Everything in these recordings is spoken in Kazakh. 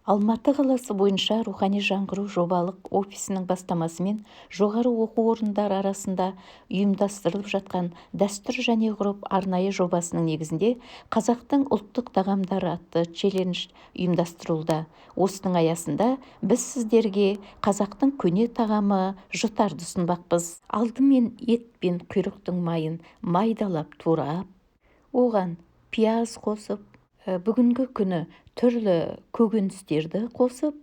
Алматы қаласы бойынша «Рухани жаңғыру» жобалық офисінің бастамасымен жоғары оқу орындары арасында ұйымдастырылып жатқан «Дәстүр және ғұрып» арнайы жобасының негізінде «Қазақтың ұлттық тағамдары» атты челлендж ұйымдастырылуда. Осының аясында біз сіздерге қазақтың көне тағамы жұтарды ұсынбақпыз. Алдымен ет пен құйрықтың майын майдалап турап, оған пияз қосып, бүгінгі күні түрлі көкөністерді қосып,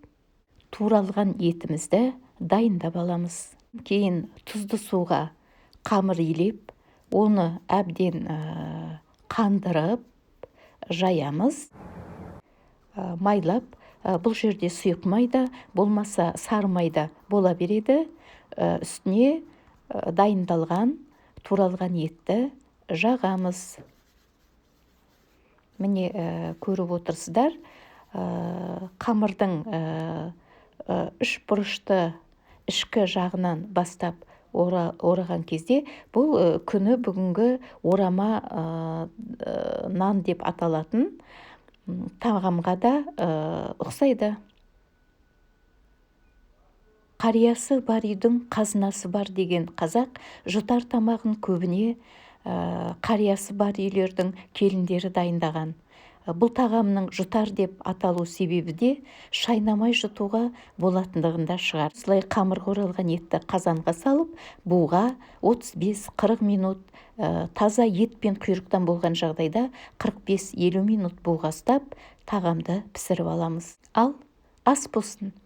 туралған етімізді дайындап аламыз. Кейін тұзды суға қамыр илеп, оны әбден қандырып жаямыз. Майлап, бұл жерде сұйық май да, болмаса сары май да бола береді. Үстіне дайындалған туралған етті жағамыз. Міне, көріп отырсыздар, қамырдың үш бұрышты ішкі жағынан бастап ораған кезде, бұл күні бүгінгі орама нан деп аталатын тағамға да ұқсайды. Қариясы бар үйдің қазынасы бар деген қазақ жұтар тамағын көбіне қариясы бар үйлердің келіндері дайындаған. Бұл тағамның жұтар деп аталу себебі де шайнамай жұтуға болатындығында шығар. Осылай қамырға оралған етті қазанға салып, буға 35-40 минут, таза ет пен құйрықтан болған жағдайда 45-50 минут буға ұстап, тағамды пісіріп аламыз. Ал ас болсын!